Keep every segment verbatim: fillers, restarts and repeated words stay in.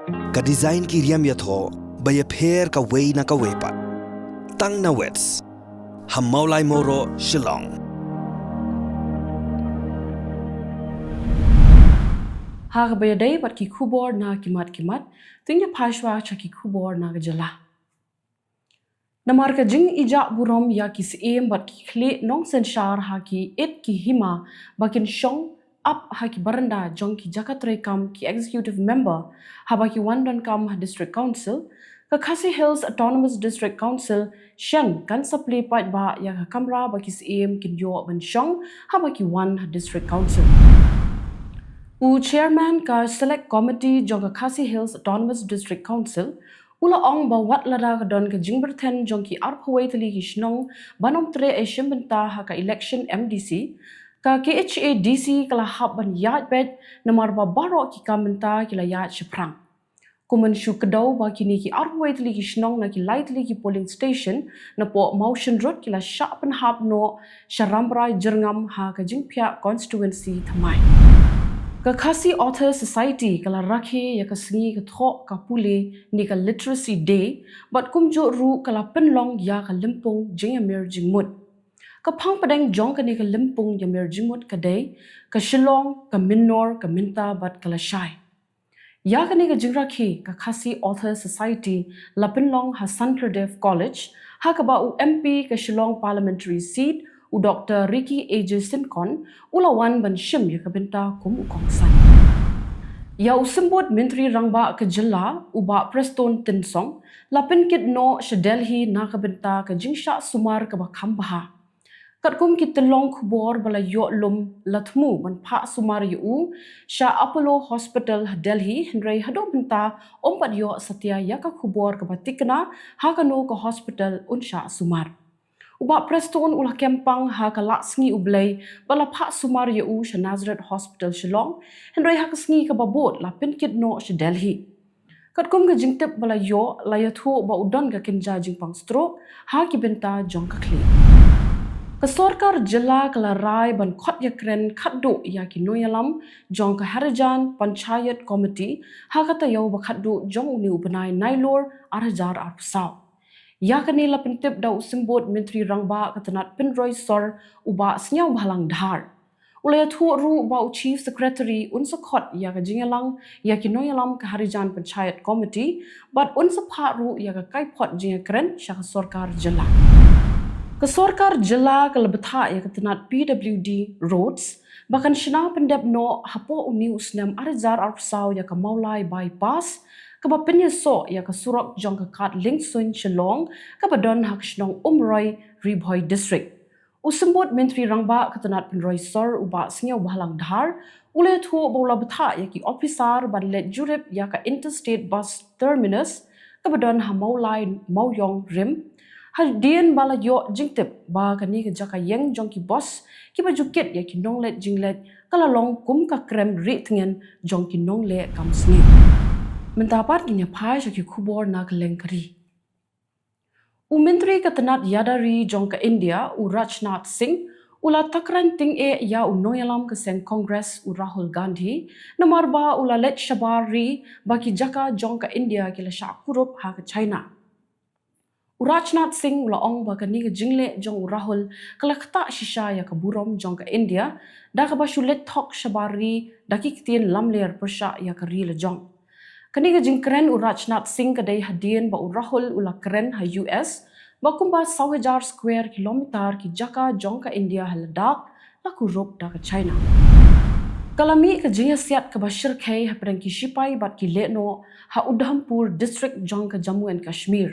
Ka design ki riam ïathoh ba ïapher kawei na kawei pat. Tang na Wits ha Mawlai Mawroh, Shillong. Ha kaba ïadei bad ki khubor na ki mat ki mat, to ngin ïa phai shuwa sha ki khubor na ka jylla. Namar ka jingijak burom ïa ki syiem bad ki khlieh nongsynshar ha ki ïit ki hima ba kin shong ap ha ki baranda jong ki jaka treikam ki executive member haba ki wan donkam ha District Council, ka Khasi Hills Autonomous District Council shen kan sa plie paidbah ïa ka kamra ba ki syiem kin ïoh ban shong haba ki wan ha District Council. U Chairman ka Select Committee jong ka Khasi Hills Autonomous District Council u la ong ba wat lada ka don ka jingbyrthen jong ki arphew wei tylli ki shnong ban ym treh ei shim bynta ha ka election M D C, ka K H A D C ka la hap ban ïaid beit namar ba baroh ki kam bynta ki la ïaid shaphrang. Kumne shu kdew ba kine ki arphew wei tylli ki shnong na ki lai tylli ki polling station na poh Mawshynrut ki la shah pynhap noh sha Rambrai Jyrngam ha ka jingphiah constituency thymmai. Ka Khasi Author Society ka la rakhe ïa ka sngi ka thoh ka pule ne ka Literacy Day, bad kumjuh ruh ka la pynlong ïa ka lympung jingïamir jingmut. Ka phang pdeng jong kane ka lympung ïamir jingmut ka dei ka Shillong, ka Mynnor, ka Mynta bad ka Lashai. Ïa kane ka jingrakhe ka Khasi Author Society la pynlong ha Sankerdev College, ha kaba u M P ka Shillong Parliamentary Seat, u Doctor Ricky A J Syngkon, u la wan ban shim ïa ka bynta kum u kongsan. Ïa u Symbud Myntri Rangbah ka jylla, u Bah Prestone Tynsong, la pynkit noh sha Delhi na ka bynta ka jingshah sumar kaba kham bha. Katkum ki tyllong khubor ba la ïoh lum, la thmu ban phah sumar ïa u sha Apollo Hospital ha Delhi, hynrei haduh mynta ym pat ïoh satia ïa ka khubor kaba tikna ha kano ka hospital un shah sumar. U Bah Prestone u la kem pang ha ka lad sngi U Blei ba la phah sumar ïa u sha Nazareth Hospital Shillong, hynrei ha ka sngi kaba bud la pynkit noh sha Delhi. Katkum ka jingtip ba la ïoh, la ïathuh ba u don ka kynja jingpang stroke ha ki bynta jong ka khlieh. Ka sorkar jylla ka la rai ban khot ïakren khatduh ïa ki nongïalam jong ka Harijan Panchayat Committee ha ka taïew ba khatduh jong une u bnai Nailur ar hajar arphew saw. Ïa kane la pyntip da u Symbud Myntri Rangbah ka tnat pynroi sor, u Bah Sniawbhalang Dhar. U la ïathuh ruh ba u Chief Secretary un sa khot ïa ka jingïalang ïa ki nongïalam ka Harijan Panchayat Committee, bad un sa phah ruh ïa ka kaiphod jingïakren sha ka sorkar jylla. Ka sorkar jylla ka la bthah ïa ka tnat P W D Roads ba kan shna pyndep noh hapoh une u snem ar hajar arphew saw ïa ka Mawlai Bypass, kaba pynïasoh ïa ka surok jong ka kad Lyngsuin Shillong, kaba don ha ka shnong Umroi, Ri Bhoi District. U Symbud Myntri Rangbah ka tnat pynroi sor, u Bah Sniawbhalang Dhar, u la ïathuh ba u la bthah ïa ki ophisar ban leit jurip ïa ka Interstate Bus Terminus, kaba don ha Mawlai Mawiong Rim, hadien ba la ïoh jingtip ba kane ka jaka ïeng jong ki bus kiba ju kit ïa ki nongleit jingleit ka la long kum ka krem rieh tngen jong ki nongleh kam sniew. Mynta pat ngin ïa phai sha ki khubor na kylleng ka ri. U Myntri ka tnat ïada ri jong ka India, u Rajnath Singh, u la takren tyngeh ïa u nongïalam ka seng Congress, u Rahul Gandhi, namar ba u la leit shabar ri ba ki jaka jong ka India ki la shah kurup ha ka China. U Rajnath Singh u la ong ba kane ka jingleh jong u Rahul ka la ktah shisha ïa ka burom jong ka India, da kaba shu leit thok shabar ri da ki ktien lamler pyrshah ïa ka ri la jong. Kane ka jingkren u Rajnath Singh ka dei hadien ba u Rahul u la kren ha U S ba kumba saw hajar square kilometer ki jaka jong ka India ha Ladakh la kurup da ka China. Ka la mih ka jingïasiat kaba shyrkhei hapdeng ki shipai bad ki lehnoh ha Udhampur District jong ka Jammu and Kashmir.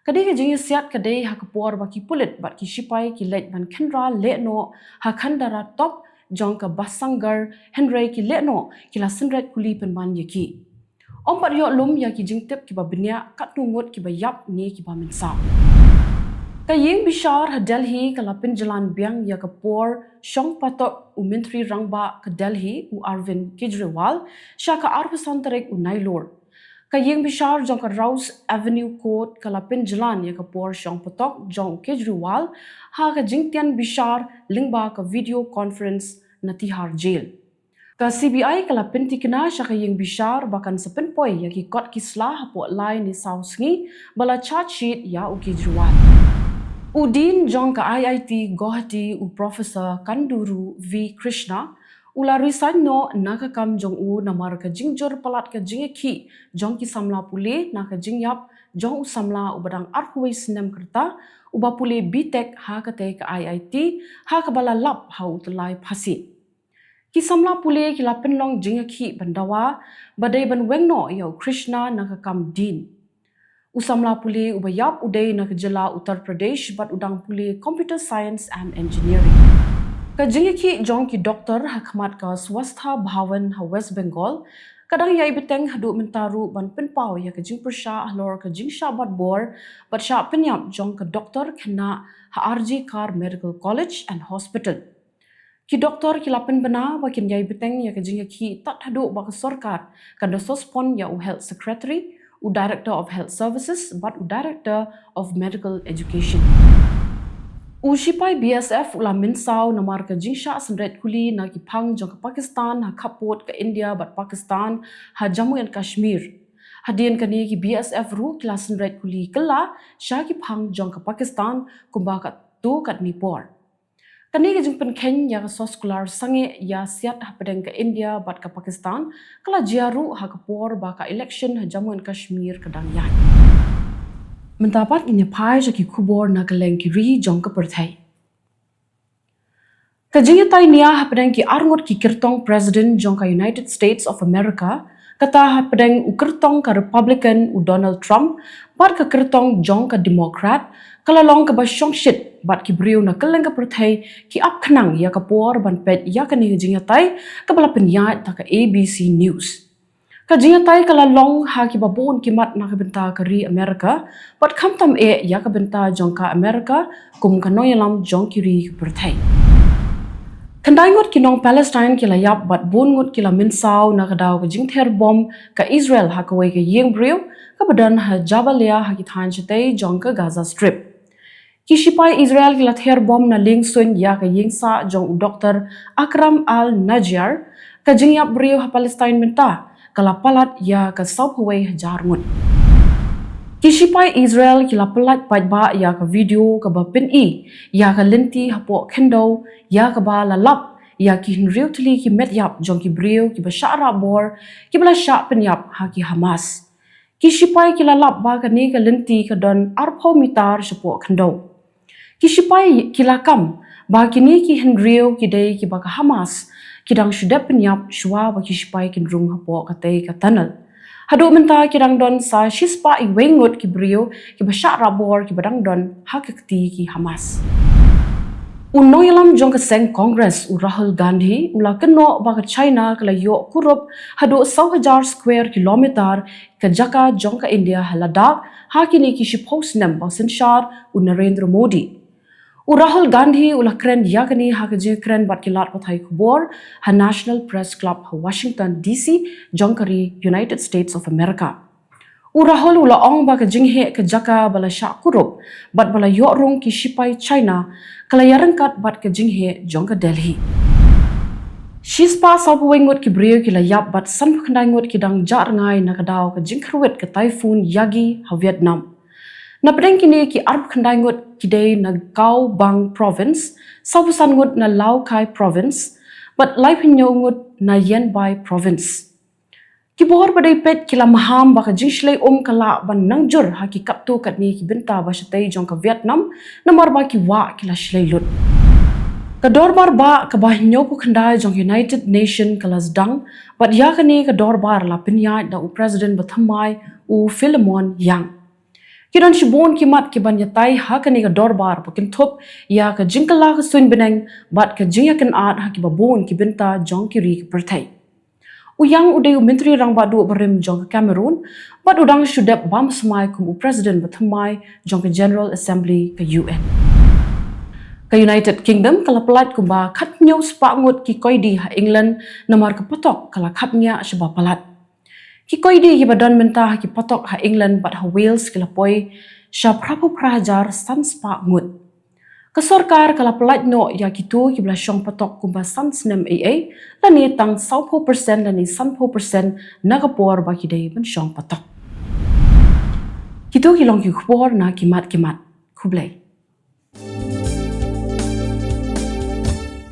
Ka dei ka jingïasiat ka dei ha ka por ba ki pulit bad ki shipai ki leit ban kynra lehnoh ha Khandara Top jong ka Basangarh, hynrei ki lehnoh ki la synreit kuli pynban ïa ki. Ym pat ïoh lum ïa ki jingtip kiba bniah katno ngut kiba ïap ne kiba mynsaw. Ka ïing bishar ha Delhi ka la pynjlan biang ïa ka por shong patok u Myntri Rangbah ka Delhi, u Arvind Kejriwal, sha ka arphew san tarik u Nailur. Ka ïing bishar jong ka Rouse Avenue Court ka la pynjlan ïa ka por shong patok jong u Kejriwal ha ka jingtian bishar lyngba ka video conference na Tihar Jail. Ka C B I ka la pyntikna sha ka ïing bishar ba kan sa pynpoi ïa ki kot ki sla hapoh lai ne saw sngi ba la charge sheet ïa u Kejriwal. U Dean jong ka I I T Guwahati, u Professor Kanduru V Krishna, u la resign noh na ka kam jong u namar ka jingjur palat ka jingïakhih jong ki samla pule na ka jingïap jong u samla uba dang arphew wei snem ka rta, uba pule B Tech ha katei ka I I T, ha kaba la lap ha u tyllai phasi. Ki samla pule ki la pynlong jingïakhih ban dawa ba dei ban weng noh ïa u Krishna na ka kam Dean. U samla pule uba ïap u dei na ka jylla Uttar Pradesh bad u dang pule Computer Science and Engineering. Ka jingïakhih jong ki doktor ha khmat ka Swastha Bhawan ha West Bengal ka dang ïai bteng haduh mynta ruh ban pynpaw ïa ka jingpyrshah halor ka jingshah bat bor bad shah pynïap jong ka doktor khynnah ha R G Kar Medical College and Hospital. Ki doktor ki la pynbna ba kin ïai bteng ïa ka jingïakhih tad haduh ba ka sorkar kan da suspend ïa u Health Secretary, u Director of Health Services bad u Director of Medical Education. U shipai B S F u la mynsaw namar ka jingshah synret kuli na ki phang jong ka Pakistan ha khappud ka India bad Pakistan ha Jammu and Kashmir. Hadien kane ki B S F ruh ki la synret kuli kylla sha ki phang jong ka Pakistan kumba katto katne por. Kane ka jingpynkheiñ ïa ka soskular sangeh ïa siat hapdeng ka India bad ka Pakistan ka la jia ruh ha ka por ba ka election ha Jammu and Kashmir ka dang ïaid. Mynta pat ngin ïa phai sha ki khubor na ka lyngkhuh ri jong ka pyrthei. Ka jingïatai nia hapdeng ki arngut ki kyrtong president jong ka United States of America, kata hapdeng u kyrtong ka Republican u Donald Trump bad ka kyrtong jong ka Democrat, ka la long kaba shongshit bad ki briew na kylleng ka pyrthei ki ap khnang ïa ka por ban peit ïa kane ka jingïatai kaba la pynïaid da ka A B C News. Ka jingïatai ka la long ha kiba bun ki mat na ka bynta ka ri America bad khamtam eh ïa ka bynta jong ka America kum ka nongïalam jong ki ri ka pyrthei. Khyndai ngut ki nong Palestine ki la ïap bad bun ngut ki la mynsaw na ka daw ka jingther bom ka Israel ha kawei ka ïing briew kaba don ha Jabalia ha ki thaiñ shatei jong ka Gaza Strip. Ki shipai Israel ki la ther bom na lieng suiñ ïa ka ïing sah jong u Doktor Akram Al Najjar. Ka jingïap briew ha Palestine mynta ka la palat ïa ka sawphew wei hajar ngut. Ki shipai Israel ki la pyllait paidbah ïa ka video kaba pyni ïa ka lynti hapoh khyndew ïa kaba la lap ïa ki hynriew tylli ki met ïap jong ki briew kiba shah rah bor kiba la shah pynïap ha ki Hamas. Ki shipai ki la lap ba kane ka lynti ka don arphew mitar shapoh khyndew. Ki shipai ki la kam ba kine ki hynriew ki dei kiba ka Hamas ki dang shu dep pynïap shuwa ba ki shipai kin rung hapoh katei ka tunnel. Haduh mynta ki dang don sa shispah wei ngut ki briew kiba shah rah bor kiba dang don ha ka kti ki Hamas. U nongïalam jong ka seng Congress u Rahul Gandhi u la kynnoh ba ka China ka la ïoh kurup haduh saw hajar square kilometer ka jaka jong ka India ha Ladakh ha kine ki shiphew snem ba synshar u Narendra Modi. U Rahul Gandhi u la kren ïa kane ha ka jingkren bad ki lad pathai khubor ha National Press Club ha Washington D C jong ka ri United States of America. U Rahul u la ong ba ka jingheh ka jaka ba la shah kurup bad ba la ïoh rung ki shipai China ka la ïaryngkat bad ka jingheh jong ka Delhi. Shispah sawphew wei ngut ki briew ki la ïap bad sanphew khyndai ngut ki dang jah rngai na ka daw ka jingkyrwit ka Typhoon Yagi ha Vietnam. Na pdeng kine ki arphew khyndai ngut ki dei na Cao Bang Province, sawphew san ngut na Lào Cai Province bad laiphew hynñiew ngut na Yên Bái Province. Ki bor ba dei peit ki la maham ba ka jingshlei um ka lah ban nang jur ha ki katto katne ki bynta ba shatei jong ka Vietnam namar ba ki wah ki la shlei lut. Ka dorbar bah kaba hynñiewphew khyndai jong United Nation ka la sdang bad ïa kane ka dorbar la pynïaid da u President ba thymmai u Philemon Yang. Ki don shibun ki mat ki ban ïatai ha kane ka dorbar ba kynthup ïa ka jingkylla ka suiñ bneng bad ka jingïakynad ha kiba bun ki bynta jong ki ri ki pyrthei. U Yang u dei u Myntri Rangbah Duh barim jong ka Cameroon bad u dang shu dep bam smai kum u President ba thymmai jong ka General Assembly ka U N. Ka United Kingdom ka la pyllait kumba khathynñiew spah ngut ki koidi ha England namar ka patok ka la khapngiah shaba palat. Ki koidi kiba don mynta ha ki patok ha England bad ha Wales ki la poi sha phraphew phra hajar san spah ngut. Ka sorkar ka la pyllait noh ïa kito kiba la shong patok kumba san snem ei ei, lane tang sawphew percent lane sanphew percent na ka por ba ki dei ban shong patok. Kito ki long ki khubor na ki mat ki mat. Khublei.